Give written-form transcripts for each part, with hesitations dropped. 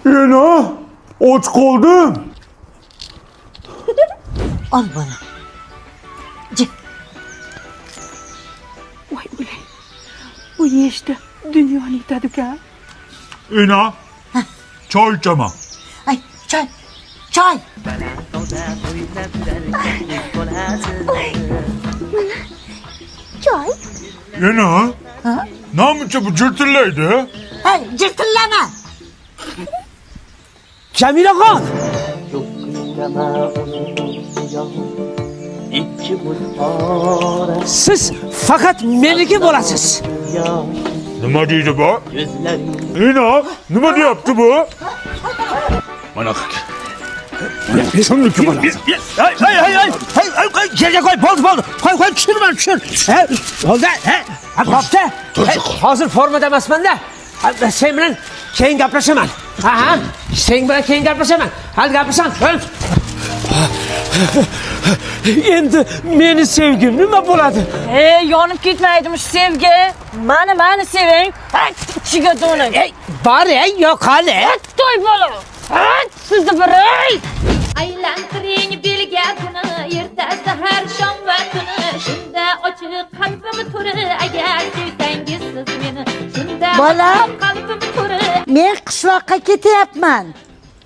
Ena, och qoldim. Ol buni. Je. Voy o'lay. Bu yeyishda dunyoni yutadi uka. Ena, choy ichaman. Ay, choy. Choy. Choy. Ena, namuncha bu jirtillaydi? Hey, jirtillama. Jamilaxon! Siz faqat meniki bo'lasiz. Nima deydi bu? Ena, nima deyapti bu? Mana Kimniki bo'ladi? Hey, hey, hey, hey, hey, hey, hey, yerga qo'y, bo'ldi, bo'ldi. Qo'y, qo'y, tushirma, tushir. Hey, bo'ldi, hey, ha, bo'pti. Hey, hozir formada emasman-da. Ha, sen bilan keyin gaplashaman. Ha, ha, sen bilan keyin gaplashaman. Hali gaplashaman. Endi meni sevgim nima bo'ladi? Ey, yonib ketmaydimi shu sevgi? Mani, mani seving. Ay, ichiga do'ning. Ey, bor, ey, yo'q hali. To'y bola. Ay, sizni bir ey. Aylantiring belga kuni, erta sahar, shom va tuni. Shunda ochiq qalbim to'ri, agar sevsangiz siz meni. Shunda Bolam. ochiq qalbim to'ri. Men qishloqqa ketyapman.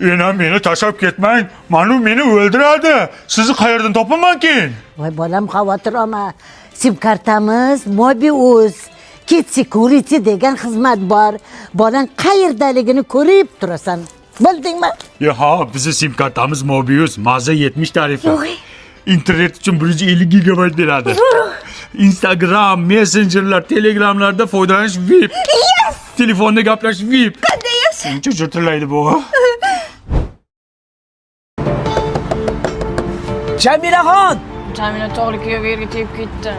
Ena, meni tashlab ketmang. Manu meni o'ldiradi. Sizni qayerdan topaman keyin? Voy bolam, xavotir olma. Sim kartamiz Mobiuz. Kit Security degan xizmat bor. Bolang qayerdaligini ko'rib turasan. Bildingmi? Ya ha, bizni sim kartamiz Mobiuz, Maza 70 tarifi. Internet uchun 150 gigabayt beradi. Instagram, messenjerlar, Telegramlarda foydalanish VIP. Yes! Telefonda gaplashish VIP. Qanday yaxshi. Uncha jirtillaydi bu. Jamilaxon! Jamila tog'li kuyovga erga tegib ketdi.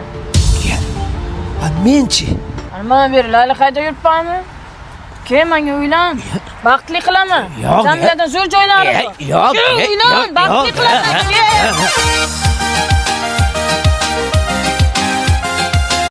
Ha, menchi? Ana mana beri Layli qayda yuribmanmi? Kel menga uylan. Baxtli qilaman. Yo'q, Jamiladan zo'r joylari bor. Yo'q, Kel, uylan, yo'q, baxtli yo'q. qilaman. Kel.